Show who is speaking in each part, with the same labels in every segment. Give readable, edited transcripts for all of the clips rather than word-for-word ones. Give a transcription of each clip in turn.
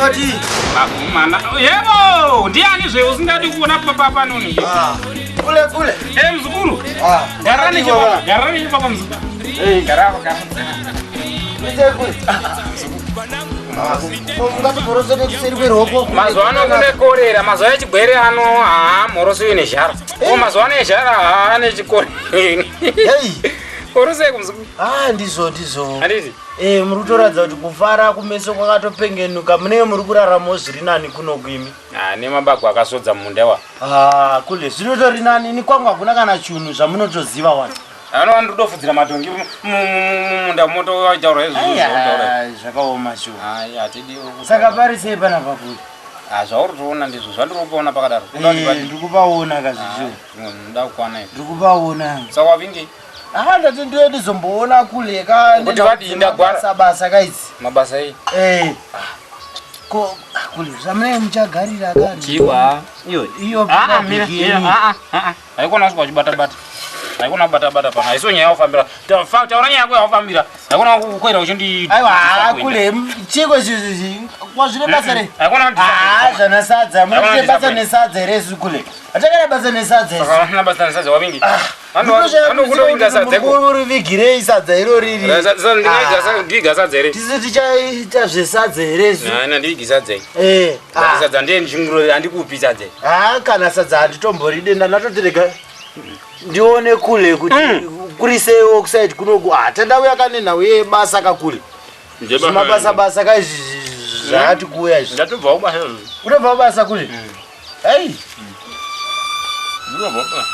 Speaker 1: Wati.
Speaker 2: Mana. Yebo, ndiani zve usingadi kuona papa panoni?
Speaker 1: Ah. Kule kule.
Speaker 2: Eh, mzukuru.
Speaker 1: Ah.
Speaker 2: Garani chipapa. Garani chipapa mzukuru.
Speaker 1: Eh,
Speaker 2: Gara gara.
Speaker 1: ite kule. Ah. Ungati mhoroso nekuseri kweruoko.
Speaker 2: Mazuva ano kune korera, mazuva echigwere ano haa mhoroso ine zhara. O mazuva ano ezhara haa nechikore.
Speaker 1: Hey.
Speaker 2: Mhoroso yekumzukuru.
Speaker 1: Ah, ndizvo ndizvo.
Speaker 2: Handiti?
Speaker 1: Eh, muri kutoratidza kuti kufara kumeso kwakatopengenuka munenge muri kuraramawo zviri nani kuno kuimi.
Speaker 2: Ah, nemabagwa akasodza munda wa.
Speaker 1: Ah, kule zvinotori nani ini kwangu hakuna kana chunhu zvamunotoziva wani.
Speaker 2: Ano andodofudzira madhongi mumunda moto waitaura izvozvo zvautaura.
Speaker 1: Aiya, zvakaoma shuwa.
Speaker 2: Ai, hatidi.
Speaker 1: Saka pari sei panapa kule?
Speaker 2: Ah, zvauri kutoona ndizvo zvandiri kupaona pakadaro. Unoda kuti
Speaker 1: Eh,
Speaker 2: padi?
Speaker 1: ndiri kupaona kazvicho.
Speaker 2: Ndoda kukwana iwe.
Speaker 1: Ndiri kupaona.
Speaker 2: Saka wavinge
Speaker 1: Ah, ndati ndiye ndizomboona kule ka
Speaker 2: Kuti vadii, ndagwara.
Speaker 1: basa basa kaidzi.
Speaker 2: mabasa ei?
Speaker 1: Eh. Ko ah, kule zvamunenge muchagarira kani.
Speaker 2: Chiwa.
Speaker 1: Iyo iyo
Speaker 2: Ah, mira,
Speaker 1: bhegi
Speaker 2: mira.
Speaker 1: yenyu.
Speaker 2: Ah, ah, ah. Haikona kusvika uchibata bata. Haikona kubata bata pano. Haisiyo nyaya yaufambira. Taura nyaya yako yaufambira. Haikona kukwira uchindi
Speaker 1: Aiwa, ah, kule chiko izvi kwazvine basa re.
Speaker 2: Haikona kuti
Speaker 1: Ah, zvana sadza.
Speaker 2: Haikona
Speaker 1: Munoite basa
Speaker 2: disappoint.
Speaker 1: nesadza here isu kule. Hatakana basa nesadza isu.
Speaker 2: Saka basa nesadza wavingi. Anokutovinga sadza iko.
Speaker 1: Urivigirei sadza iro riri.
Speaker 2: Ndingaviga ndiviga sadza here?
Speaker 1: Tisu tichaita zvesadza here isu.
Speaker 2: Na ndivigi sadza.
Speaker 1: Eh. ah.
Speaker 2: Sadza ndiye ndchinguro handikupi sadza.
Speaker 1: haa kana sadza handitomboride ndanatotirega ndione kule kuti kuri sei oxide kunoku ha tandauya kane nhau yebasa kakule zvimabasa basa kaizvi zvakati kuuya izvi
Speaker 2: Ndatobva kubasa.
Speaker 1: unobva basa kule ei
Speaker 2: Ndinobva kubasa.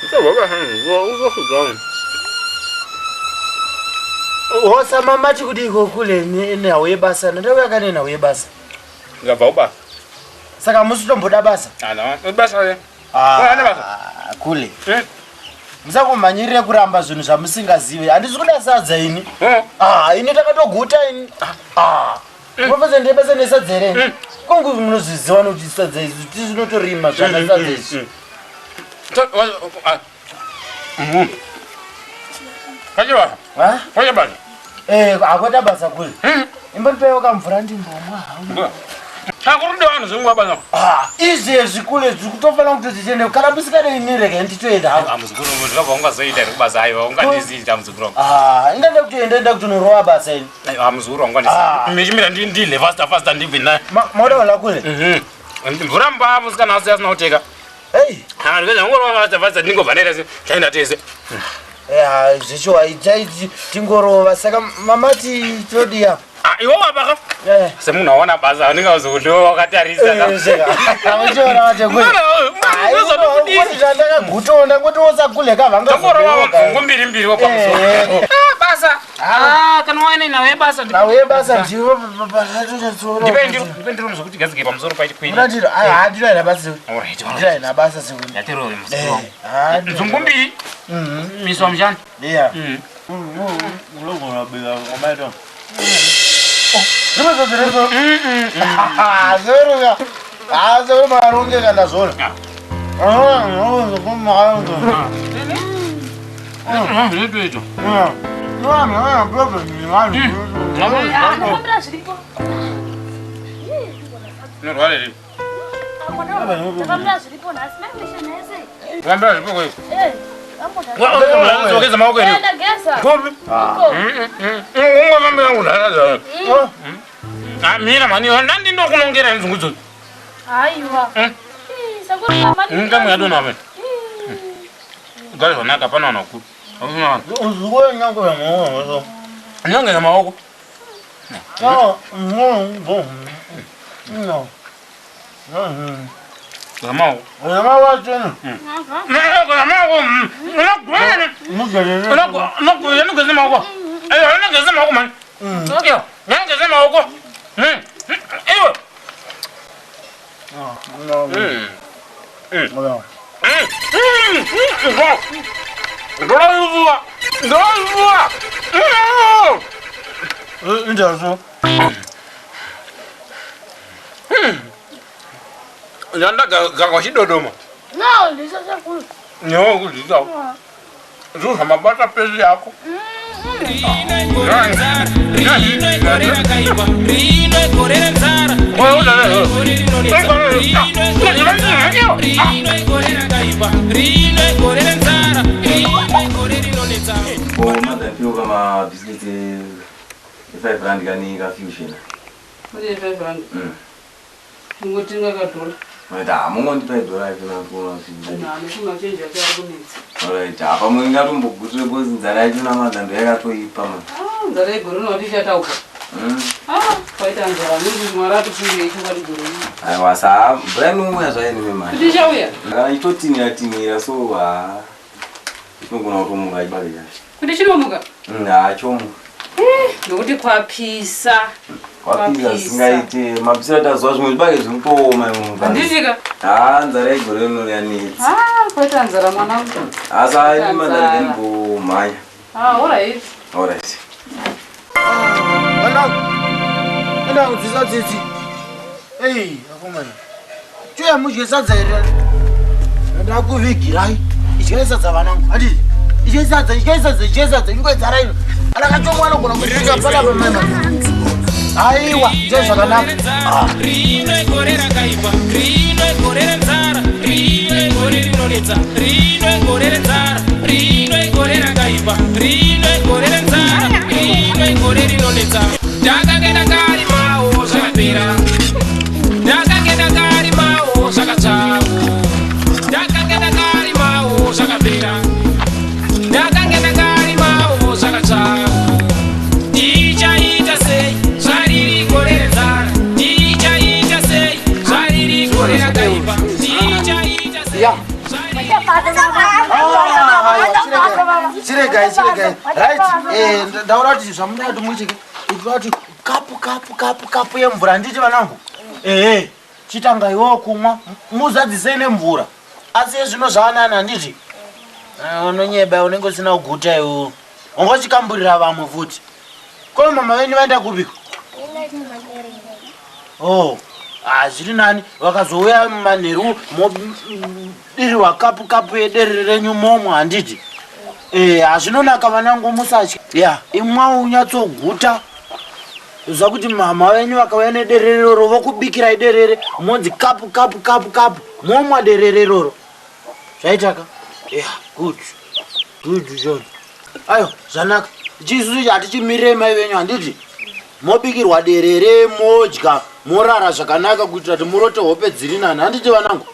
Speaker 2: Ndinobva kubasa. Uzosudza.
Speaker 1: hosa mamati kudiko kule nenhau yebasa ndandauya kane nhau yebasa
Speaker 2: Ndabva kubasa.
Speaker 1: saka musi tomboda basa
Speaker 2: Ana, basa re. Ana basa.
Speaker 1: Ah, kule musangomhanyirire kuramba zvinhu zvamusingazivi handisi kuda sadza ini Ah, ini takatoguta ini. Ah. Professor ndiye basa nesadza here? Kongu munozviziva nokuti sadza izvi tinotorima zvana sadza izvi.
Speaker 2: Kaje basa.
Speaker 1: Ha?
Speaker 2: Kaje basa.
Speaker 1: Eh, akweta basa kule. Imboripewo kamvura ndimbomwa hangu.
Speaker 2: Hakurude vanhu zvenguva basa.
Speaker 1: Ah, izvezvi kule zviri kutofanira kutoti tiende kana musikade ini rega nditoenda hangu.
Speaker 2: Ah, muzukuru ndinobva ungazoita here kubasa aiwa ungandiziita muzukuru wangu.
Speaker 1: Ah, ingade kutoenda enda kutonorova basa ini.
Speaker 2: Ah, muzukuru wangu
Speaker 1: Ah.
Speaker 2: ungandiziita. Michimira ndile faster faster ndibve naye.
Speaker 1: Mauda wala kule?
Speaker 2: Mvura mba musikana asi asina kuteka.
Speaker 1: Hey.
Speaker 2: Ah, ndikaza ngorova faster faster ndingobva naita se taenda tese.
Speaker 1: Eh, zvecho itai tingorova saka mamati todii apa?
Speaker 2: Ah, iwe wabaka.
Speaker 1: Eh.
Speaker 2: Semunhu aona basa andingazokuti wakatarisa.
Speaker 1: ndakagutonda ngotiwosa kule
Speaker 2: Tongorova mvungu mbiri mbiri wapamusoro.
Speaker 1: Eh.
Speaker 2: Ah, basa. Ah, kana waine nhau yebasa ndi-
Speaker 1: nhau yebasa ndivo
Speaker 2: Ndipe ndiro, ndipe ndiro zvokuti gadzike pamusoro pachikwiri.
Speaker 1: handiraina basa
Speaker 2: Alright, alright.
Speaker 1: ndiraina basa sekuti
Speaker 2: Ndatirove muzukuru wangu. Nzungu mbiri. Miswa mushani.
Speaker 1: iya sekuri makarongeka ndazvona
Speaker 2: Zvinotoitwa.
Speaker 3: Ndakambira zviripo.
Speaker 2: Unorwara here?
Speaker 3: Ndakambira zviripo nhasi. Mai mishana yese.
Speaker 2: Rambira zvipo kwei.
Speaker 3: Eh,
Speaker 2: Wageza maoko here?
Speaker 3: ndageza.
Speaker 2: Kopi?
Speaker 3: Iko.
Speaker 2: Ungafambira kudhara. Ah, mira mani, ndandinokunongera nzungu idzodzo.
Speaker 3: Haiwa.
Speaker 2: Mm.
Speaker 3: Ih, sakuri mama.
Speaker 2: Ngamwe yadonha apa. Gari zvanaka pana vanhu vakuru. Ndinongeza maoko. Geza maoko. Geza maoko. Unogwena. Unogwena unogeza maoko. Aiwa, unogeza maoko mani. Iyo, unogeza maoko. Iwe. Ndinoivuwa. Ndinoivuwa.
Speaker 1: Ndazvo.
Speaker 2: Ndandagagwa chidodoma.
Speaker 3: No, ndisa sekuru.
Speaker 2: Newe kuzviitawo. Zviro zvamabata pesi yako.
Speaker 4: Rino igore rakaipa, rino igore renzara, rino igore rinonetsa, rino igore renzara, rino igore rakaipa, rino igore renzara, rino igore rinonetsa.
Speaker 5: Madapiwa mabhisikiti e5 rand kani kafusion.
Speaker 6: Kune 5 rand. Ingotenga kadhola.
Speaker 5: Right, hamungondipa idhora yacho nakuona kuti ndadi.
Speaker 6: Nani kumachenji acho ari kunetsa.
Speaker 5: Alright, apa mungatombogutire because nzara yacho namadzando yakatoipa man.
Speaker 6: Ah, nzara yegore rino wati ichatauka. Ah, kwaita nzara nekuti Mwari atifunge chokwadi gore rino.
Speaker 5: Aiwa, saa mvura inouya zvayo nememari.
Speaker 6: Kuti ichauya?
Speaker 5: Kana ichitotinhira tinhira so ha inogona kutomuka chibage chacho.
Speaker 6: Kuti chinomuka?
Speaker 5: Ha chomuka.
Speaker 6: Nokuti kwapisa.
Speaker 5: Kwapisa zvisingaite mapisiro atazuva zvimwe zvibage zviri kutooma imomo.
Speaker 6: Handitika?
Speaker 5: Ha nzara yegore rino yanetsa.
Speaker 6: Ah, kwaita nzara mwanangu.
Speaker 5: Asi haini manzara ndimbomhanya.
Speaker 6: Ah, alright.
Speaker 5: Alright.
Speaker 1: Mwanangu, enda kudzisa tsitsi. Ei, akomana. Chiuya mudye sadza here. Ndakuvigirai. Idyai sadza vanangu. Handiti? Idyai sadza, idyai sadza, idyai sadza. Ingodzara ino. Kana kachomwa anogona kusvika panapa mai mani. Aiwa, idyai zvakanaka. Ah.
Speaker 4: Rino igore rakaipa, rino igore renzara, rino igore rinonetsa, rino igore renzara, rino igore rakaipa, rino igore renzara, rino igore rinonetsa. Ndakange ndakarimawo zvakapera, ndakange ndakarimawo zvakatsvawo, ndakange ndakarimawo zvakapera, ndakange ndakarimawo zvakatsvawo. Tichaita sei zvariri gore renzara? Tichaita sei zvariri gore rakaipa? Tichaita sei?
Speaker 1: Ya. Chiregai, chiregai. Right, ndaura kuti zvamunoda kuti muitike. Ikuda kuti kapu kapu kapu kapu yemvura handiti vanangu? Ehe, chitanga iwewo kumwa, muzadzisei nemvura. Asi zvino zvaanani handiti? Unonyeba unenge usina kuguta iwewe. Wanga uchikamburira vamwe futi. Ko mama venyu vaenda kupiko? Oh, zviri nani vakazouya manheru modirirwa kapu kapu yederere renyu momwa handiti? Hazvinonaka vanangu musatya. Ya, imwa unyatsoguta. Zva kuti mama venyu vakauya nederere iroro vokubikirai derere monzi kapu kapu kapu kapu momwa derere iroro. Zvaitaka? Ya, good. Good John. Ayo, zvanaka. Chisusu hatichimirire mai venyu handiti? Mobikirwa derere modya morara zvakanaka kuitira kuti murote hope dziri nani handiti vanangu?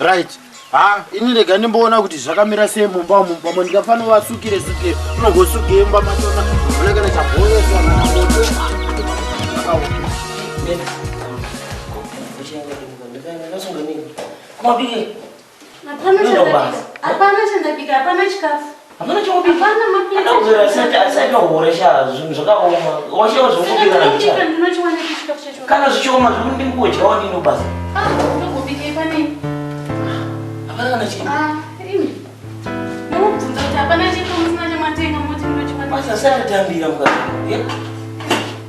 Speaker 1: Right. Ha, ini rega ndimboona kuti zvakamira sei mumba umu pamwe ndingafanira vasukire sukire unogosukire mumba machona muna kana chabhoreswa kana moto. Zvakaoma.
Speaker 3: Hapana chandabika. Hapana chandabika, hapana chikafu.
Speaker 7: Hapana chokubika.
Speaker 3: Hapana mapirisi.
Speaker 7: Andakuzora asati wahoresha zvinhu zvakaoma. Washawa zvokubika na
Speaker 3: Saka
Speaker 7: bichara.
Speaker 3: ndinochiwana chikafu chacho.
Speaker 7: Kana zvichioma zvekuti ndingodyawo ndino basa.
Speaker 3: Ah, ndogobikei panei?
Speaker 7: Hapana kana chinhu.
Speaker 3: Ah, imi. Munobvunza kuti hapana chikafu musina chamatenga moti ndinochiwana.
Speaker 7: Basa asati atambira mukadzi.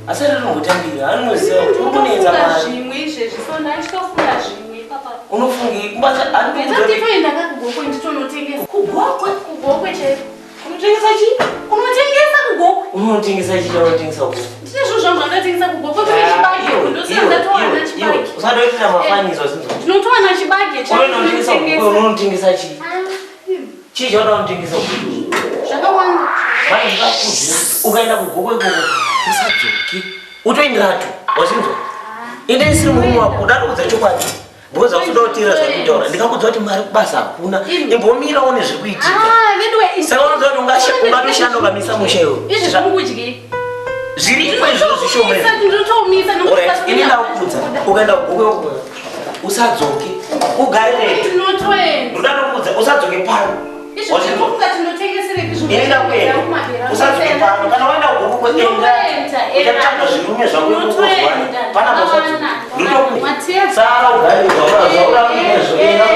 Speaker 7: Asati atombotambira. Anoziva kuti uri kunetsa
Speaker 3: Ndinofunga
Speaker 7: mari.
Speaker 3: zvimwe izvezvi so ndachitofunga zvimwe ipapa.
Speaker 7: Unofungi kubasa ari
Speaker 3: Ndati
Speaker 7: kuudza kuti
Speaker 3: toenda kaKugokwe nditonotengesa.
Speaker 7: Kugokwe?
Speaker 3: Kugokwe chaiko.
Speaker 7: Unotengesa chii?
Speaker 3: Unotengesa Kugokwe.
Speaker 7: Unotengesa chii chaunotengesa kugokwe?
Speaker 3: Ndine zvinhu zvangu zvandatengesa Kugokwe kune chibage. Ndosaka ndatowana chibage.
Speaker 7: Usadoitira mafanizo zinzo.
Speaker 3: Ndinotowana chibage chaiko.
Speaker 7: Unotengesa kugokwe unotengesa chii?
Speaker 3: Ah, imi.
Speaker 7: Chii chaunoda unotengesa kugokwe?
Speaker 3: Zvakawanda.
Speaker 7: Manje ndikakuudza ukaenda kugokwe ikoko usadzoke. Utoenderatu wazvinzwa? Ende isiri murume wako uda kuudza chokwadi. Because hausi kuda kuteerera zvandikutaura. Ndikakuudza kuti mari kubasa hakuna. Imbomirawo nezviri kuitika.
Speaker 3: Ah, veduwe.
Speaker 7: Saka unoziva kuti ungatoshanda ukamisa musha iwe.
Speaker 3: Izvi zviri kudyei?
Speaker 7: Zviripo izvozvo zvishoma izvi.
Speaker 3: Ndinotoumisa.
Speaker 7: Alright, ini ndakuudza ukaenda kugokwe ikoko usadzoke ugarire.
Speaker 3: Ndinotoenda.
Speaker 7: Ndoda kukuudza usadzoke pano.
Speaker 3: Izvi
Speaker 7: Wazvinzwa?
Speaker 3: zvinofunga tinotengeserepi zvinhu
Speaker 7: Ini ndakuenda. Usadzoke pano. Kana waenda kugokwe enda.
Speaker 3: Ndinotoenda.
Speaker 7: Uchatsvaga zvirume zvako ikoko
Speaker 3: Ndinotoenda.
Speaker 7: Panapa usadzoke.
Speaker 3: Mateo.
Speaker 7: Sara ugarire zvaura enda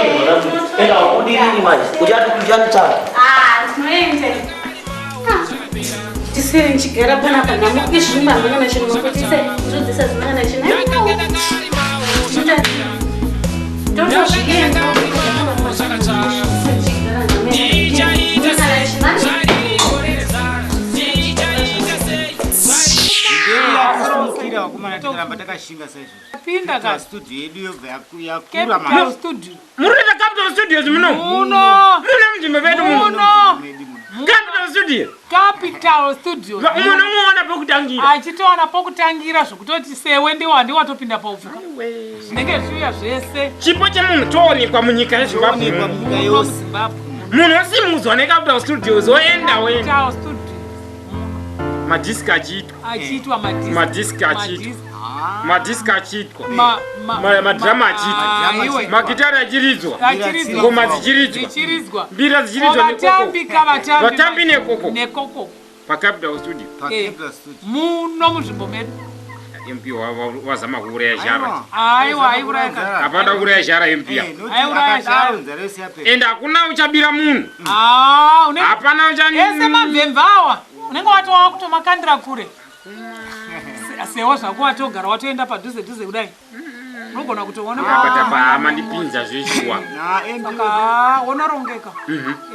Speaker 7: enda ubudiriri manje. Uchatitsvaga.
Speaker 3: Ah, ndinoenda. Tisere ndichigara panapa nhamo izvimwe hamuna kana chinhu makutise ndodzisa zina kana chino. Ndotozvienda.
Speaker 4: Tichaita sei zvariri gore renzara?
Speaker 6: Capital
Speaker 1: Takashinga saizvozvo.
Speaker 6: Pinda ka.
Speaker 1: Studio yedu yobva yakura.
Speaker 6: Capital Studio.
Speaker 2: Murikuita Capital Studios muno?
Speaker 6: Muno.
Speaker 2: Mune munzvimbo medu muno.
Speaker 6: Muno.
Speaker 2: Capital Studio.
Speaker 6: Capital Studio.
Speaker 2: Umwe nomuona pokutangira.
Speaker 6: Achitowana pokutangira zvokutoti sewe ndiwo handiwatopinda paupfuka. Zvinenge zviuya zvese.
Speaker 2: Chipo chemunhu toonekwa munyika yeZimbabwe.
Speaker 1: Toonekwa munyika
Speaker 6: Muno
Speaker 1: yose.
Speaker 6: muZimbabwe.
Speaker 2: Munhu osimudzwa neCapital Studios oenda oenda.
Speaker 6: Capital Studio.
Speaker 2: Madhiski achiitwa.
Speaker 6: Achiitwa madhiski.
Speaker 2: Madhiski achiitwa. Madhiski achiitwa. Madhirama achiitwa.
Speaker 6: Iwe.
Speaker 2: Magitari achiridzwa.
Speaker 6: Achiridzwa.
Speaker 2: Ngoma dzichiridzwa.
Speaker 6: Dzichiridzwa.
Speaker 2: Mbira dzichiridzwa
Speaker 6: Vatambi
Speaker 2: nekoko.
Speaker 6: ka vatambi.
Speaker 2: Vatambi nekoko.
Speaker 6: Nekoko.
Speaker 2: PaCapital Studio.
Speaker 6: Eh, Muno munzvimbo medu.
Speaker 2: MP wazama kuuraya zhara.
Speaker 6: Aiwa, aiuraya ka.
Speaker 2: Hapana kuuraya zhara MP.
Speaker 6: Aiuraya zhara.
Speaker 2: Ende hakuna uchabira munhu.
Speaker 6: Ah, une
Speaker 2: Hapana ucha
Speaker 6: ese mamvemve awa unenge watova kutomakandira kure. Sewo zvako watogara watoenda padhuze dhuze kudai. Unogona kutoona.
Speaker 2: Apa pamandipinza zveshuwa.
Speaker 6: Saka wonorongeka.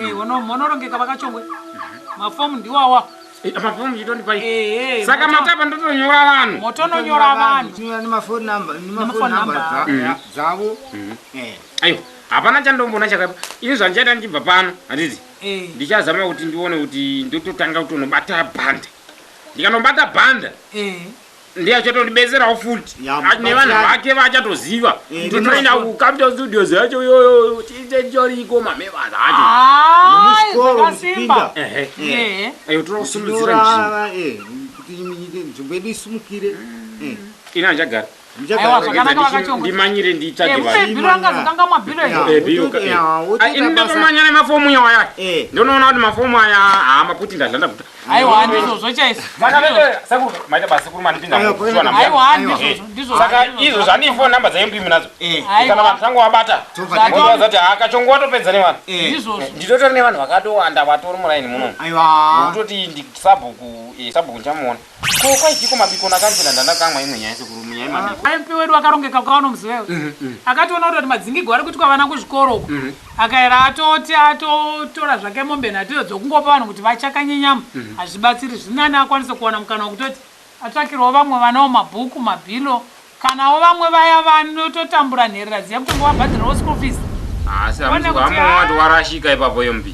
Speaker 6: Eh, wonorongeka vakachongwe. Mafomu ndiwawa.
Speaker 2: Mafomu chitondipai.
Speaker 6: Eh,
Speaker 2: Saka matapa ndotonyora vanhu.
Speaker 6: Motononyora vanhu.
Speaker 1: Tinyora nemafoni number,
Speaker 6: Nemafoni
Speaker 1: nemafoni number
Speaker 6: number.
Speaker 1: dzavo.
Speaker 2: Aiwa, hapana chandomboona chakaipa. Ini zvandichaita ndichibva pano, handiti?
Speaker 6: Eh.
Speaker 2: Ndichazama kuti ndione kuti ndototanga kutonobata bhanda. Ndikanobata bhanda,
Speaker 6: Eh.
Speaker 2: ndiye achatondibetserawo futi.
Speaker 1: Ya,
Speaker 2: Nevanhu
Speaker 1: mubatsirani.
Speaker 2: vake vachatoziva.
Speaker 1: Eh,
Speaker 2: Totoenda kuCapital Studios yacho iyoyo, tiite mamevas acho.
Speaker 6: Ah,
Speaker 1: Nemuchikoro
Speaker 6: zvakasimba.
Speaker 1: muchipinda.
Speaker 2: Ehe.
Speaker 6: Eh.
Speaker 2: Aiwa, toda kusimudzira nzvimbo.
Speaker 1: Tinyora, kuti nzvimbo yedu isumukire.
Speaker 2: Ini handichagara.
Speaker 6: Aiwa, zvakanaka vakachongwe.
Speaker 2: Ndimanyire nditsvage
Speaker 6: Eh,
Speaker 2: vanhu.
Speaker 6: mupe bhilo rangazokangamwa bhilo
Speaker 1: Ya.
Speaker 6: iri.
Speaker 2: Eh, bhilo ka- eh.
Speaker 1: Ya, wotoita
Speaker 2: Ah, ini
Speaker 1: basa.
Speaker 2: ndotomanya nemafomu iwaya.
Speaker 1: Eh.
Speaker 2: Ndonoona kuti mafomu aya maputi ndadlanda kuta.
Speaker 6: Aiwa, ndizvozvo chaizvo.
Speaker 2: Saka vete sekuru maita basa sekuru mandipinza
Speaker 1: Aiwa,
Speaker 2: mukuchiwana
Speaker 1: aiwa.
Speaker 2: mbuya.
Speaker 6: Aiwa, ndizvozvo, ndizvozvo.
Speaker 2: Saka
Speaker 6: ndizvozvo.
Speaker 2: izvo zvandii phone number dzaMP munadzo.
Speaker 1: Eh.
Speaker 6: Aiwa.
Speaker 2: Kana vanhu tangu wabata.
Speaker 1: Tobva
Speaker 6: Zvato-
Speaker 2: Motovaudza kuti akachongo watopedza nevanhu.
Speaker 1: Eh.
Speaker 6: Ndizvozvo.
Speaker 2: Nditotori nevanhu vakatowanda vatori muraini muno.
Speaker 1: Aiwa.
Speaker 2: Kutoti ndi sabhuku, sabhuku ndichamuona. Ko kwaitiko mabiko nakanzira ndandakamwa imwe nyaya sekuru munyaya yemabiko.
Speaker 6: MP wedu akarongeka ukaona muzivewe akatoona kuti madzingigwa ari kuitwa vana kuzvikoro uko akaera atoti atotora zvake mombe nhatiyo dzokungopa vanhu kuti vachakanye nyama hazvibatsiri zvinani akwanise kuwana mukana wekutoti atsvakirewo vamwe vanawo mabhuku mabhilo kanawo vamwe vaya vanototambura nherera dziya kutonge vabhadhirawo school fees
Speaker 2: Asi
Speaker 6: Ona kuti,
Speaker 2: hamusi warashika ipapo MP.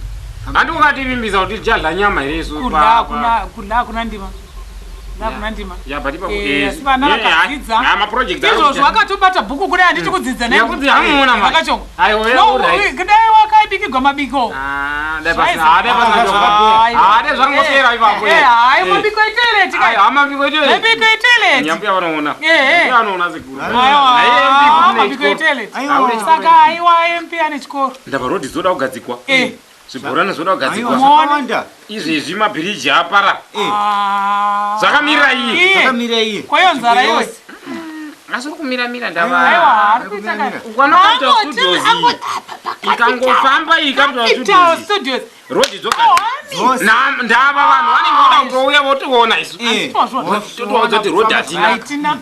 Speaker 2: Handi ukativimbisa kuti tichadya nyama here isu.
Speaker 6: kurya hakuna kurya hakuna ndima kurya hakuna ndima
Speaker 2: Ya but ipapo
Speaker 6: Eh, asi vana vakadzidza
Speaker 2: maproject
Speaker 6: izvozvo akatobata bhuku kudai handiti kudzidza
Speaker 2: Yakuti hamuona manje.
Speaker 6: vakachongo
Speaker 2: Aiwa,
Speaker 6: No,
Speaker 2: alright.
Speaker 6: kudai wakaibikirwa mabiko
Speaker 2: Ah, dai pasina, ah, dai pasina chokwadi. Ah, dai zvangopera ipapo.
Speaker 6: Eh, hayi mabiko etoilet
Speaker 2: Ai,
Speaker 6: ka.
Speaker 2: mabiko etoilet.
Speaker 6: Mabiko etoilet.
Speaker 2: Nyambuya vanoona.
Speaker 6: Eh, eh.
Speaker 2: Nyambuya vanoona sekuru.
Speaker 6: Aiwa,
Speaker 2: Naye MP kune
Speaker 6: mabiko
Speaker 2: chikoro.
Speaker 6: etoilet.
Speaker 1: Aiwa.
Speaker 6: Saka aiwa MP ane chikoro.
Speaker 2: Ndabva rodhi dzoda kugadzikwa.
Speaker 6: Eh.
Speaker 2: Zvibhorani zvoda
Speaker 1: Aiwa,
Speaker 2: kugadzikwa.
Speaker 1: zvakawanda.
Speaker 2: Izvezvi mabhiriji apara.
Speaker 1: Eh,
Speaker 6: Ah.
Speaker 2: Zvakamira iye.
Speaker 6: Iye.
Speaker 1: Zvakamira iye.
Speaker 6: Kwayo nzara iwe.
Speaker 2: Asi uri kumira-mira
Speaker 6: Aiwa,
Speaker 2: ndava.
Speaker 6: ari kuita kare.
Speaker 2: Ukwana Capital Studios iyi. Ikangofamba iyi Capital
Speaker 6: Capital
Speaker 2: Studios.
Speaker 6: Studios.
Speaker 2: Rodhi dzogadzikwa.
Speaker 1: Dzose.
Speaker 2: Ndava vanhu vanenge voda kutouya votiona isu.
Speaker 1: Eh.
Speaker 6: Handitozvo.
Speaker 2: Totovaudza kuti rodhi hatina.
Speaker 6: Haitina.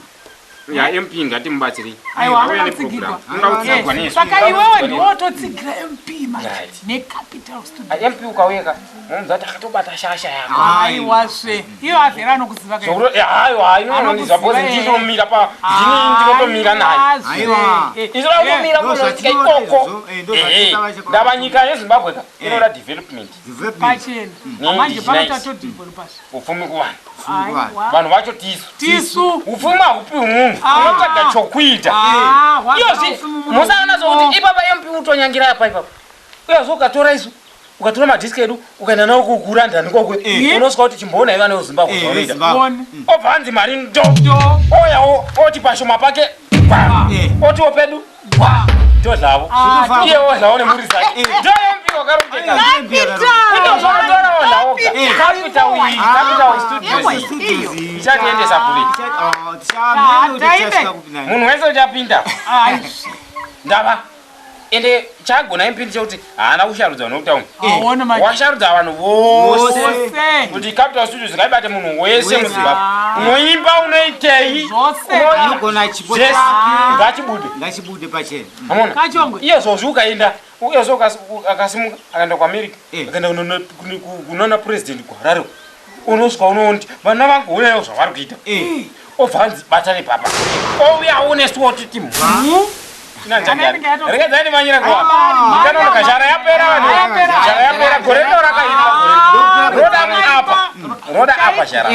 Speaker 2: Ya MP ngatimubatsirei.
Speaker 6: Aiwa,
Speaker 2: Auya
Speaker 6: anoda
Speaker 2: neprogram.
Speaker 6: kutsigirwa.
Speaker 2: Anoda kutsigirwa
Speaker 6: Eh,
Speaker 2: nesu.
Speaker 6: Saka iwewe ndiwe wototsigira MP manje
Speaker 2: Right.
Speaker 6: neCapital Studios.
Speaker 2: Ah, MP ukauya munomuudza kuti akatobata shasha yako.
Speaker 6: Aiwazve. Iyo avhera anokuziva kai.
Speaker 2: Zvokuti aiwa hayi because ndinomira pa ndini ndinotomira naye.
Speaker 1: Aiwa.
Speaker 2: Isu rakutomira
Speaker 1: Ndo
Speaker 2: kunosvika
Speaker 1: zvatinoda
Speaker 2: ikoko.
Speaker 1: izvozvo, ndo
Speaker 2: Ehe.
Speaker 1: zvatinoda vacho-
Speaker 2: Ndava nyika yeZimbabwe ka inoda development.
Speaker 1: Development.
Speaker 6: Pachena.
Speaker 2: Mm.
Speaker 6: Manje pano
Speaker 2: Nice.
Speaker 6: tatodhivhelopazve.
Speaker 2: Upfumi kuvanhu.
Speaker 6: Aiwa.
Speaker 2: Vanhu vacho tisu.
Speaker 6: Tisu.
Speaker 2: Upfumi haupiwi munhu.
Speaker 6: Ah.
Speaker 2: Unotsvaga chokuita.
Speaker 6: Ah, wazara
Speaker 2: Iyozvi
Speaker 6: upfumi munhu.
Speaker 2: musaona sokuti ipapa MP utonyangira apa ipapa. Uyazve ukatora isu ukatora madhiski edu ukaenda nawo kuLondon ikoko unosvika kuti chimboona iva neZimbabwe
Speaker 1: Eh,
Speaker 2: zvaunoita.
Speaker 1: Zimbabwe.
Speaker 6: One.
Speaker 2: Obva hanzi mari ndo.
Speaker 6: Ndo.
Speaker 2: Oyawo oti pashoma pake gwa.
Speaker 1: Eh.
Speaker 2: Otiwo pedu gwa. Ndozvavo.
Speaker 6: Ah,
Speaker 2: Iye odlawo nemhuri dzake. Ndo MP wakarongeka. Ndozvakatora odlawo. Capital iyi, Capital Studios.
Speaker 1: Studios iyi.
Speaker 2: Ichatiendesa kure.
Speaker 1: Ah, tichamene kuti
Speaker 6: Taibe.
Speaker 1: tichasvika kupi nayo.
Speaker 2: Munhu wese uchapinda.
Speaker 6: Ai.
Speaker 2: Ndava. Ende chagona MP ndechekuti haana kusharudza vanhu vekutauni.
Speaker 6: Aone manje.
Speaker 2: Washarudza vanhu vose.
Speaker 6: Vose.
Speaker 2: Kuti Capital Studios ngaibate munhu wese
Speaker 1: Wese.
Speaker 2: muZimbabwe. Unoimba unoitei?
Speaker 6: Zvose.
Speaker 1: Anogona chipo
Speaker 2: Zvese.
Speaker 1: chake.
Speaker 2: Ngachibude.
Speaker 1: Ngachibude pachena.
Speaker 2: Amona.
Speaker 6: Kachongwe.
Speaker 2: Iye zvozvi ukaenda, uye zvo akasimuka akaenda kuAmerica,
Speaker 1: Eh.
Speaker 2: akaenda kunana president kuHarare. Unosvika unoona kuti vana vangu unayo zvavari kuita.
Speaker 1: Eh.
Speaker 2: Obva anzi bata nepapa. Ouya honest wotiti mhu. Regedzai ndimanyire kuwa. Ndikanonoka zhara yapera vanhu. Zhara yapera gore rino rakaipa. Roda apa. Roda apa zhara.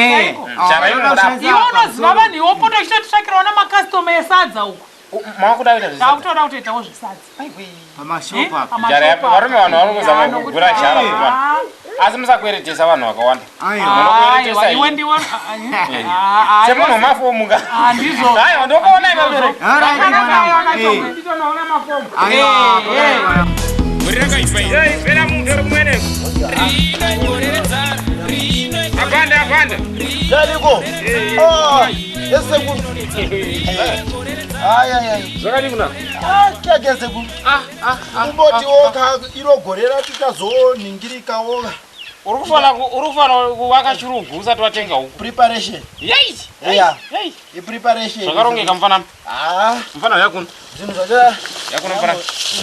Speaker 2: Zhara inoda apa.
Speaker 6: Iwe unoziva vanhu iwe upota uchitotsvakirawo namakastoma esadza uko.
Speaker 2: Makuda kuita zvesadza.
Speaker 6: Takutoda kutoitawo zvesadza.
Speaker 1: Pamashopu apa.
Speaker 2: Zhara yapera. Varume vanhu vari kuzama kugura zhara kuvanhu. Asi musakweretesa vanhu vakawanda.
Speaker 6: Aiwa, iwe ndiwe.
Speaker 2: Semunhu wemafomu ka.
Speaker 6: Handizvo.
Speaker 2: Aiwa ndokuona ipapo.
Speaker 6: Nditonoona mafomu.
Speaker 4: Gore rakaipa iri.
Speaker 2: Pera munhu uri kumweneko.
Speaker 4: Rino igore renzara. Rino igore
Speaker 2: Apanda apanda.
Speaker 1: Yariko. Ah, esekuru. Ai ai ai.
Speaker 2: Zvakadii kuna?
Speaker 1: Ah, keke sekuru. Kumboti woka iro gore racho tazoningirika woka.
Speaker 2: Uri kufanira uri kufanira kuvaka chirungu usati watenga huku.
Speaker 1: Preparation.
Speaker 2: Yei!
Speaker 1: Yeah.
Speaker 2: Yei!
Speaker 1: Ipreparation.
Speaker 2: Zvakarongeka mufana.
Speaker 1: Ah,
Speaker 2: Mufana yakuno.
Speaker 1: zvinhu zvacho.
Speaker 2: Yakuno mufana.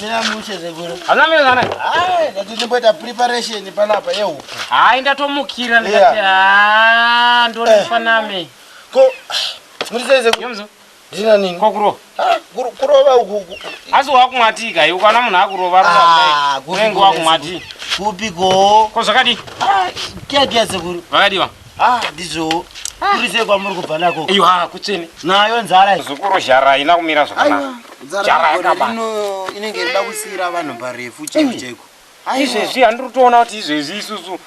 Speaker 1: Mina mushe sekuru.
Speaker 2: Hazvina mira zvakanaka.
Speaker 1: Ai, ndati ndimboita preparation panapa yehuku.
Speaker 2: Hayi ndatomukira ndikati
Speaker 1: Yeah.
Speaker 2: ah ndorifaname.
Speaker 1: Ko muri sei sekuru?
Speaker 2: Yomzo.
Speaker 1: Ndina nini?
Speaker 2: Kokurova.
Speaker 1: Ah, kurova uku.
Speaker 2: Asi wakumwatika iwe ukaona munhu akurova
Speaker 1: Ah,
Speaker 2: rova unenge wakumwati.
Speaker 1: Kupiko.
Speaker 2: Ko zvakadii?
Speaker 1: Ah, keke sekuru.
Speaker 2: Zvakadiwa.
Speaker 1: Ah, ndizvo. Kuri sei kwamuri kubva nako?
Speaker 2: Iwa kutsvene.
Speaker 1: Nayo nzara iyi.
Speaker 2: Zukuru zhara haina kumira zvakanaka. Jara yakabata.
Speaker 1: ino inenge irida kusiyira vanhu parefu chaiko chaiko.
Speaker 2: Izvezvi handiri kutoona kuti izvezvi isusu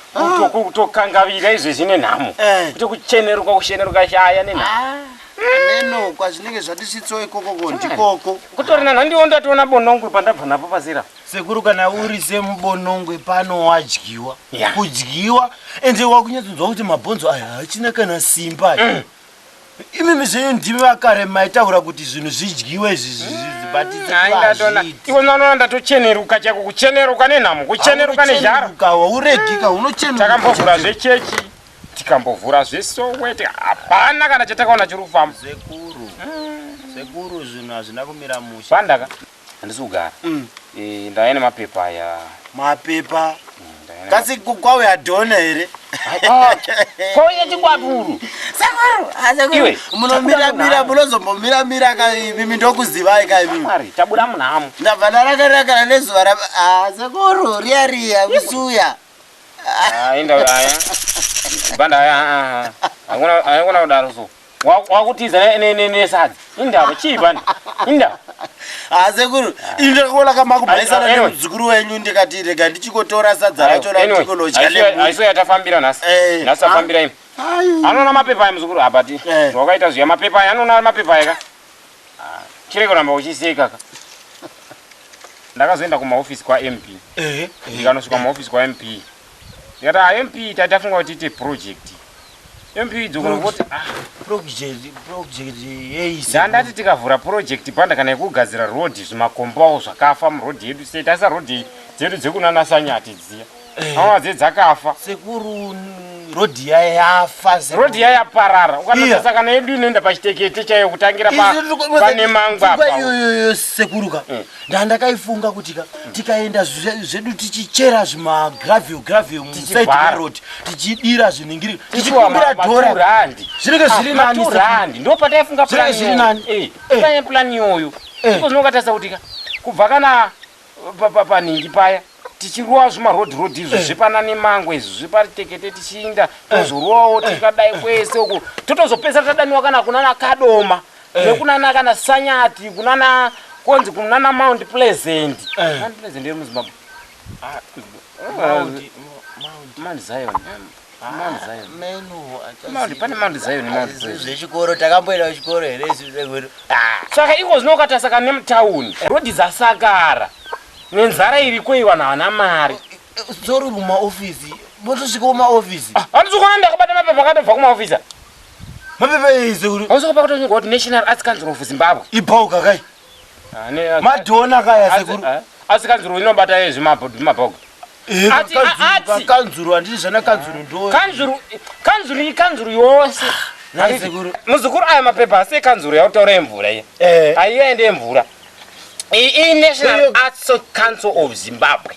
Speaker 2: kutokangavira izvezvi nenhamo.
Speaker 1: Eh.
Speaker 2: Kuti kucheneruka kusheneruka shaya nenhamo.
Speaker 1: Neno kwazvinenge zvatisvitso ikokoko ndikoko.
Speaker 2: Kutori nanhu ndiwo ndatoona bonongwe pandabva napo pasira.
Speaker 1: Sekuru kana uri semubonongwe pano wadyiwa.
Speaker 2: Yeah.
Speaker 1: Kudyiwa ende wakunyatsonzwa kuti mabhonzo aya haachina kana simba. aya. Imimi zvenyu ndimi vakare maitaura kuti zvinhu zvidyiwe izvi but
Speaker 2: Hayi ndatoona. Iwe unoona ndatocheneruka chako kucheneruka nenhamo, kucheneruka nezhara.
Speaker 1: Uregika unocheneruka.
Speaker 2: Takambovhura zvechechi, tikambovhura zvesowe, hapana kana chatakaona chiri kufamba.
Speaker 1: Sekuru. Sekuru zvinhu hazvina kumira mushe.
Speaker 2: Pandaka handisi kugara. Ndauya nemapepa aya.
Speaker 1: Mapepa.
Speaker 2: Ndauya nema-
Speaker 1: Kasi kwauya dhona here?
Speaker 2: Kwauya chikwaturu.
Speaker 1: Sekuru,
Speaker 2: Iwe,
Speaker 1: munomiramira munozombomiramira ka imimi ndokuzivai ka imimi.
Speaker 2: Mwari, tabuda munhamo.
Speaker 1: Ndabva ndarakarira nezuva ra ah sekuru riya riya kusuya.
Speaker 2: Inda aya. Banda aya. Hakuna hakuna kudaro so. Wakutiza nesadza. Indaba chii banda? Indaba.
Speaker 1: Ah sekuru, ini ndakaona kamakubhaisana
Speaker 2: Anyway.
Speaker 1: nemuzukuru wenyu ndikati rega ndichikotora sadza racho randikolodya nemhuri.
Speaker 2: Aiso yatafambira nhasi.
Speaker 1: Eh.
Speaker 2: Nhasi tafambira imi. Anoona mapepa aya muzukuru abati.
Speaker 1: Eh.
Speaker 2: Zvawakaita zviya mapepa aya anoona mapepa aya ka. Chirege kuramba uchiseka ka. Ndakazoenda kumaofisi kwa MP.
Speaker 1: Eh.
Speaker 2: Ndikanosvika kumaofisi kwa MP. Ndikati ah MP tatafunga kuti tiite project. MP dzokona kuti ah
Speaker 1: Project project yei.
Speaker 2: Ndandati tikavhura project panda kana yekugadzira road zvimakombawo zvakafa muroad yedu sei tarisa road dzedu dzekunana Sanyati dziya. Aona dze dzakafa.
Speaker 1: Sekuru road ya yafa sekuru.
Speaker 2: Road ya yaparara.
Speaker 1: Iya.
Speaker 2: Ukanotasa kana yedu inoenda pachitekete chaiyo kutangira pane mangwa apa.
Speaker 1: iyoyo sekuruka ndandakaifunga kuti ka tikaenda zvedu tichichera zvimagravel gravel muside
Speaker 2: Tichivhara.
Speaker 1: road tichidira zviningiri
Speaker 2: Tichiwa
Speaker 1: tichikumbira dhora
Speaker 2: maturandi.
Speaker 1: Zvinenge zviri nani, sekuru.
Speaker 2: Maturandi. Ndo pataifunga
Speaker 1: Zvinenge
Speaker 2: plan
Speaker 1: zviri
Speaker 2: iyoyo.
Speaker 1: nani.
Speaker 2: Eh,
Speaker 1: Eh.
Speaker 2: pane plan iyoyo.
Speaker 1: Eh.
Speaker 2: Iko zvinokatarisa kuti ka kubva kana paningi paya tichirowa zvimarodhi rodhi izvo zvepana nemangwe izvi zvepatekete tichiinda tozorowawo tikadai kwese uku totozopedzisira tadaniwa kana kunana Kadoma nekunana kana Sanyati kunana konzi kunana Mount Pleasant. Mount Pleasant iri muZimbabwe. Mount Zion. Mount Zion. Mount pane Mount Zion Mount Pleasant.
Speaker 1: Zvechikoro takamboenda kuchikoro here isu sekuru?
Speaker 2: Saka iko zvino ukatarisa nemutauni rodhi dzasakara nenzara iriko iyi vanhu havana mari.
Speaker 1: Sori mumaofisi motosvika mumaofisi.
Speaker 2: Handisi kuona ndakabata mapepa akatobva kumaofisa.
Speaker 1: Mapepa ei sekuru?
Speaker 2: Hausi kupa kutonyorwa kuti National Arts Council of Zimbabwe.
Speaker 1: Ibhauka kai. Madhona kaya sekuru.
Speaker 2: Arts Council inobata zvimabhoga.
Speaker 1: Kanzuru handiti zvana kanzuru ndo.
Speaker 2: Kanzuru kanzuru ikanzuru yose.
Speaker 1: Nhai sekuru.
Speaker 2: Muzukuru aya mapepa asi ekanzuru yautaura yemvura iya. Aiya ende yemvura. Iyi National Arts Council of Zimbabwe.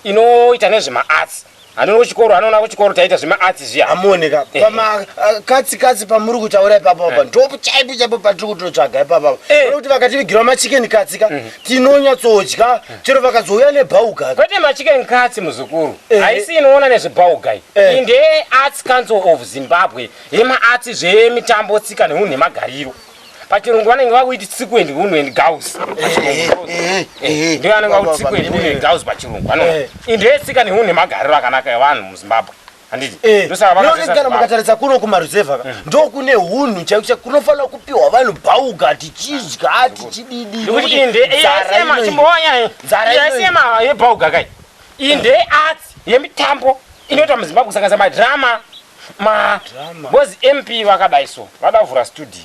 Speaker 2: Inoita nezvemaarts. Anoona kuchikoro, anoona kuchikoro taita zvemaarts zviya.
Speaker 1: Amuoneka pamakatsi katsi pamuri kutaura ipapo apa ndo chaipo chaipo patiri kutotsvaga ipapo apa. Kuti vakativigira machicken katsi ka tinonyatsodya chero vakazouya nebhauga.
Speaker 2: Kwete machicken katsi muzukuru. Haisi inoona nezvebhauga iyi. Iyi ndeye Arts Council of Zimbabwe yemaarts zvemitambo tsika neunhu nemagariro. Pachirungu vanenge vakuiti tsiku and hunhu and gaus. Ndiyo anenge vakuti tsiku and hunhu and gaus pachirungu. Anoona. Iyi ndeye tsika neunhu nemagariro akanaka evanhu muZimbabwe. Handiti? Ndosaka
Speaker 1: Nekuti
Speaker 2: vakazoisa
Speaker 1: kana
Speaker 2: Zimbabwe.
Speaker 1: mukatarisa kuno kumaruzevha ka ndokune hunhu chaiko chaiko kunofanira kupiwa vanhu bhauga tichidya tichididi.
Speaker 2: Nekuti iyi ndeye chimbonya
Speaker 1: Nzara inoyi.
Speaker 2: yasema yebhauga kai. Iyi ndeye arts yemitambo inoitwa muZimbabwe kusanganisa madrama ma because MP vakadai so vada kuvhura studio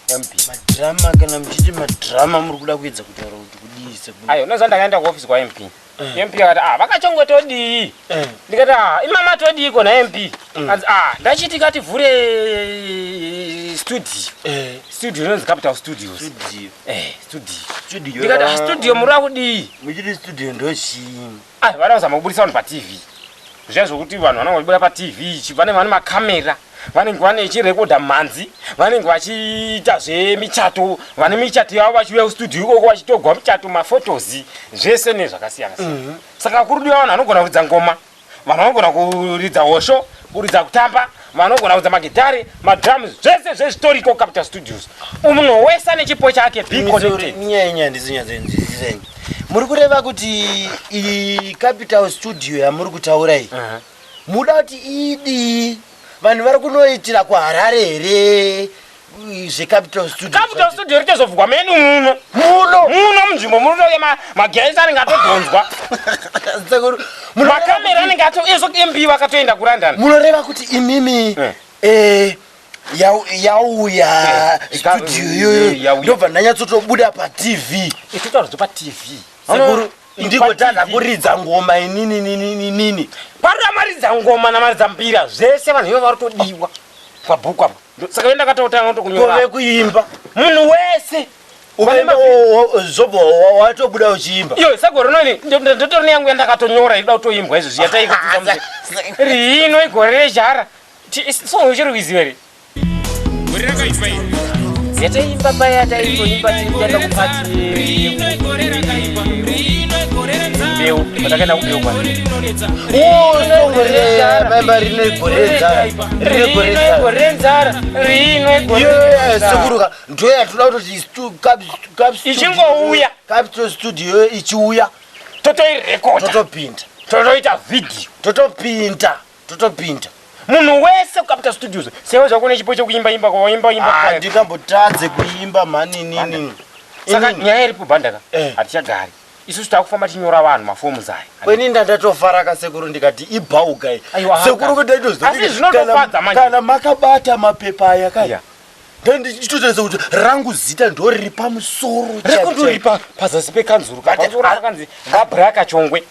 Speaker 2: MP.
Speaker 1: Madrama kana muchiti madrama muri kuda kuedza kutaura kuti kudii sekuru?
Speaker 2: Ayo unoziva ndakaenda kuofisi kwa MP. MP akati ah vakachongwe todii? Ndikati ah imama todii kona MP? Anzi ah ndachiti kativhure studio. Studio inonzi Capital Studios.
Speaker 1: Studio.
Speaker 2: Studio.
Speaker 1: Studio.
Speaker 2: Ndikati ah studio muri kudii?
Speaker 1: Muchiti studio ndochii?
Speaker 2: Ah vada kuzama kubudisa vanhu paTV. Zviya zvokuti vanhu vanenge vachibuda paTV ichi vanenge vane makamera vanenge vane chirekodha mhanzi vanenge vachiita zvemichato vane michato yavo vachiuya kustudio ikoko vachitogwa michato mafotos zvese nezvakasiyana siyana. Saka kurudiwa vanhu vanogona kuridza ngoma, vanhu vanogona kuridza hosho, kuridza kutamba, vanogona kuridza magitare, madrums, zvese zvezvitoriko Capital Studios. Munhu wese ane chipo chake, be connected.
Speaker 1: Nyaya nyaya ndizinyatsoinzwisisa ini. Muri kureva kuti iyi Capital Studio yamuri kutaura iyi muda kuti idii? Vanhu vari kunoitira kuHarare here zveCapital Studio?
Speaker 2: Capital Studio richazovhurwa medu muno.
Speaker 1: Muno?
Speaker 2: Muno munzvimbo muno magetsi anenge atodhonzwa.
Speaker 1: Sekuru,
Speaker 2: Makamera anenge ato ezo MP vakatoenda kuLondon.
Speaker 1: Munoreva kuti imimi yauya studio iyoyo ndobva ndanyatsotobuda paTV.
Speaker 2: Itotaura zvepaTV.
Speaker 1: Sekuru, ndikotadza kuridza ngoma inini nini nini.
Speaker 2: Parura maridza ngoma namaridza mbira zvese vanhu ivo vari kutodiwa pabhuku apa. Saka ndakatotanga kunyora.
Speaker 1: Kove kuimba.
Speaker 2: Munhu wese.
Speaker 1: Ukaimba zvobva watobuda uchiimba.
Speaker 2: Iyo segore rinoni ndotori neyangu yandakatonyora inoda kutoimbwa izvo zviya taikudzidza muze. Rino igore rezhara. Song uchiri kuiziva here?
Speaker 4: Gore rakaipa iri.
Speaker 2: Yataimba paya taimboimba tichienda kupati mbeu patakaenda kumbeu kwa.
Speaker 1: Maimba rino igore renzara. Rino
Speaker 2: igore renzara. Rino igore
Speaker 1: renzara. Sekuru ka ndo yatoda kutoti
Speaker 2: Ichingouya.
Speaker 1: Capital Studio ichiuya.
Speaker 2: Totoirekoda.
Speaker 1: Totopinda.
Speaker 2: Totoita video.
Speaker 1: Totopinda. Totopinda.
Speaker 2: Munhu wese kuCapital Studios sewe zvako nechipo chekuimba imba kwaimba imba.
Speaker 1: Ndikambotadze kuimba mhani inini.
Speaker 2: Saka nyaya iripo bhandaka hatichagari. Isusu takufamba tichinyora vanhu mafomu aya.
Speaker 1: Kweni ndatofara kasekuru ndikati ibhauga iyi. Sekuru kuti
Speaker 2: Asi zvinotofadza manje.
Speaker 1: Kana makabata mapepa aya kaya. Ndandichitotarisa kuti rangu zita ndoriri pamusoro.
Speaker 2: Rekundori pazasi pekanzuru. Pamusoro pakanzi VaBraka Chongwe.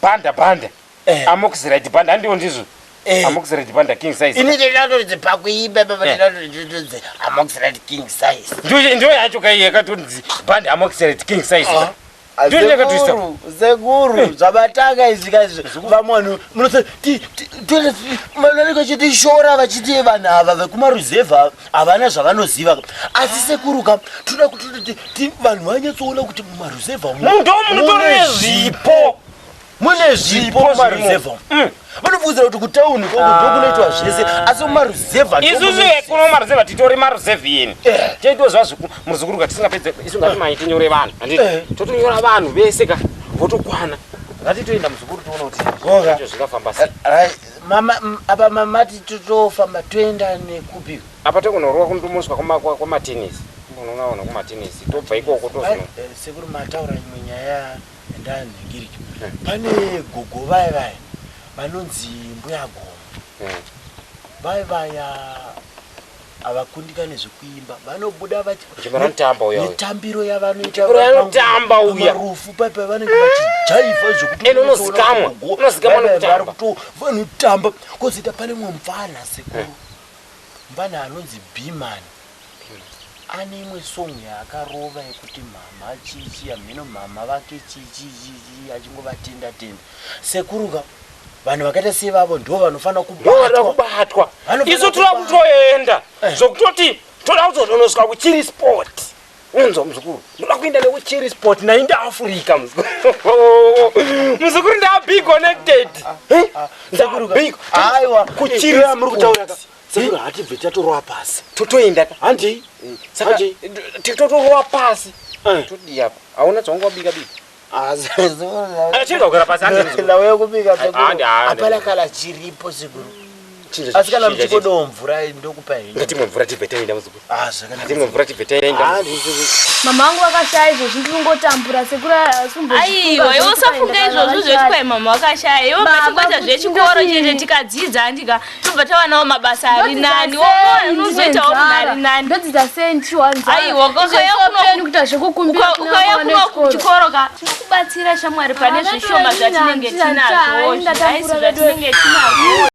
Speaker 2: Banda banda. Amoxirite banda handiwo ndizvo. Amoxirite banda king size.
Speaker 1: Ini ndinatoridze pakuimba baba ndinatoridze Amoxirite king size.
Speaker 2: Ndiyo yacho kai yakatonzi banda Amoxirite king size. Ndiyo yakatoisa.
Speaker 1: Sekuru zvabatanga izvi kaizvi vamwe vanhu munoti vanenge vachitishora vachiti vanhu ava vekumaruzevha havana zvavanoziva. Asi sekuru ka toda kuti vanhu vanyatsoona kuti mumaruzevha
Speaker 2: ndo munotori zvipo.
Speaker 1: Mune zvipo mumaruzevha. Vanobvunzira kuti kutauni koko ndokunoitwa zvese asi mumaruzevha
Speaker 2: Isusu kuno maruzevha titori maruzevhiyeni. Toitozva muzukuru ka tisingapedze isu ngatimanye tinyore vanhu. Handiti totonyora vanhu vese ka votokwana. Ngatitoenda muzukuru tione kuti zvinhu zvingafamba sei.
Speaker 1: Mama apa mamati totofamba toenda nekupi?
Speaker 2: Apa tokunorwa kundomuswa kwamatenisi. Unoona kumatenisi tobva ikoko tozono.
Speaker 1: Sekuru mataura imwe nyaya ndanhingiriki. Pane gogo vaya vaya vanonzi mbuya Gomo. Vaya vaya havakundikane zvekuimba vanobuda
Speaker 2: vanotamba uya
Speaker 1: mitambiro yavanoita
Speaker 2: vanotamba uya
Speaker 1: marufu paipa vanenge vachijaivha zvekuti
Speaker 2: ende unozikamwa unozikamwa nekutamba
Speaker 1: vanotamba kozoita pane mumwe mupfana sekuru mupfana anonzi Bman ane imwe song yaakarova yekuti mama chichi amheno mama vake chichi chichi achingovatenda tenda sekuruka. Vanhu vakaita seivavo ndo vanofanira
Speaker 2: Ndoda
Speaker 1: kubatwa.
Speaker 2: kubatwa.
Speaker 1: Vanofanira
Speaker 2: Isu toda
Speaker 1: kubatwa.
Speaker 2: kutoenda zvokutoti toda kuzotonosvika kuchiri sport. Unzwa muzukuru, ndoda kuenda nekuchiri sport nainda Africa muzukuru. Muzukuru nda be connected. Eh?
Speaker 1: Sekuru ka-
Speaker 2: Big.
Speaker 1: Aiwa,
Speaker 2: Kuchiri
Speaker 1: iwe muri kutaura ka.
Speaker 2: sport.
Speaker 1: Sekuru hatibve tatorwa pasi.
Speaker 2: Totoenda ka.
Speaker 1: Handei.
Speaker 2: Saka
Speaker 1: Handei.
Speaker 2: totorowa pasi.
Speaker 1: Eh.
Speaker 2: Todii apa? Hauna dzawanga wabika bika.
Speaker 1: Ah, sekuru.
Speaker 2: Chinga kugara pasi handi muzukuru.
Speaker 1: Ndauya kubika sekuru.
Speaker 2: Handi, handi.
Speaker 1: Hapana kana chiripo sekuru.
Speaker 2: Chinja,
Speaker 1: Asi kana
Speaker 2: chinja, chinja.
Speaker 1: muchikodawo mvura ndokupa henyu.
Speaker 2: Ngatimwe mvura tibve taenda muzukuru.
Speaker 1: Ah, zvakanaka.
Speaker 2: Ngatimwe mvura tibve taenda.
Speaker 1: Handi sekuru.
Speaker 8: Mama vangu vakashaya izvozvi, ndiri kungotambura sekuru.
Speaker 3: Aiwa, iwe usafunga izvozvo zvekuti kwai mama wakashaya. Iwe
Speaker 8: Baba,
Speaker 3: ngatingoita
Speaker 8: kuti
Speaker 3: zvechikoro
Speaker 8: ndodini?
Speaker 3: chete tikadzidza handika tobva tawanawo mabasa ari nani. Woona unozoitawo munhu ari nani.
Speaker 8: Ndodzidza sei ndichiwanza?
Speaker 3: Aiwa, ukauya kuno-
Speaker 8: kuita zvekukumbira
Speaker 3: Ukauya kuno kuchikoro ka tinokubatsira shamwari pane zvishoma zvatinenge tinazvo. Zvaisi zvatinenge tinazvo.